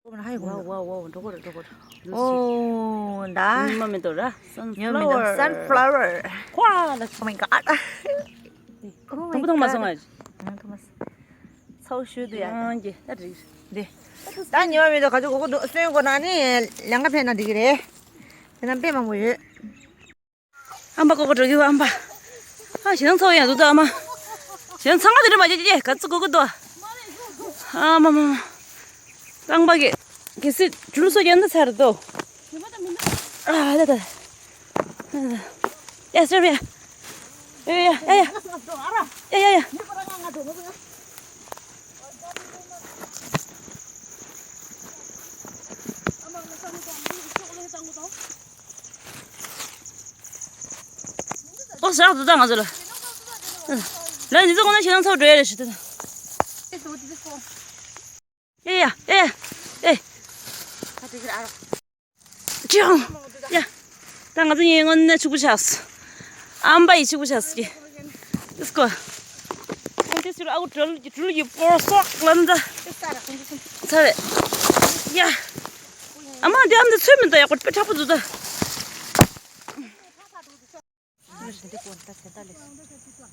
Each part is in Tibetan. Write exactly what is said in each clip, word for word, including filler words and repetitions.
ཝའོ་ཝའོ་ཝའོ། འགྲོ་གོ་རེད། འགྲོ་གོ་རེད། ཨོ་ད། ཉི་མ་མེ་ཏོག་ར། ཉི་མ་མེ་ཏོག། Sunflower། ཧ་ལ། Oh my god. Oh my god. དང་པོ་དང་མ་སོང་ང་། ཨང་དང་མ་སོང་། ཚོགས་ཞུ་དུ་ཡ། ཨང་གི་ད་རེད། འདི། ད་ཉི་མ་མེ་ཏོག་ག་ཚོད་གོ་གོ་འདུག་སོན་གོ་ན་ནི་ལང་ཀ་ཕེབས་ན་འགྲིག་གི་རེད། དེ་ན་དཔེ་མང་པོ་ཡོད། ཨམ་པ་ཀོ་ཀོ་འགྲོ་གི་བ་ཨམ་པ། ཨ་ཞེ་སྡང་ཚ་བ་ཡང་འདུག་ད་ཨ་མ། ཞེ་སྡང་ཚ་ང་དེ་འདྲ་མ་བྱེད་ཀྱི་ག་ཚོད་གོ་གོ་འདུག་ཨ་མ་མ་མ། རྐང་པ་གི། གལ་སྲིད་ཇུ་ལུ་སོ་ཡན་ད་ཚར་དོ། ཨ་ད་ད། ཡ་སེར་བ་ཡ། ཡ་ཡ་ཡ་ཡ། ཡ་ཡ་ཡ། ཨོ་ཟ་འདུག་ད་ང་ཚོ་ལ། ལ་འདི་ཚོ་ཁོ་ན་ཞེ་སྡང་ཚ་བ་འགྲོ་ཡ་རེད་ཞུ་ད། ཨེ་ཡ་ཨེ་ཨེ། ཅིའང་། ཡ། ད་ང་ཚོ་ཡིན་ངོ་ནས་ཕྱུག་པོ་ཆགས། ཨམ་པ་ཡི་ཕྱུག་པོ་ཆགས་ཀྱི། Let's go. ཨ་འདི་ཚུར་ཨ་ཁུ་གྲུལ་གྱི་གྲུལ་གྱི་པོར་སོག་ལམ་ད། ཚ་བས། ཡ། ཨ་མ་འདི་ཨམ་འདི་ཚོད་མི་འདུག་ཡག་པོ་དཔེ་དྲག་པོ་འདུག་ད།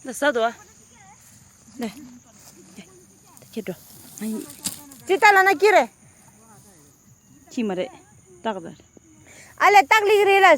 འདི་ཟ་འདུག་ཨ། ནས། ད་ཁྱེད་འགྲོ། ཅི་ལྟ་ལ་ན་ཀི་རེད། ཁྱི་མ་རེད། སྟག་རེད། ཨ་ལས་སྟག་ལིག་རེད་ལ།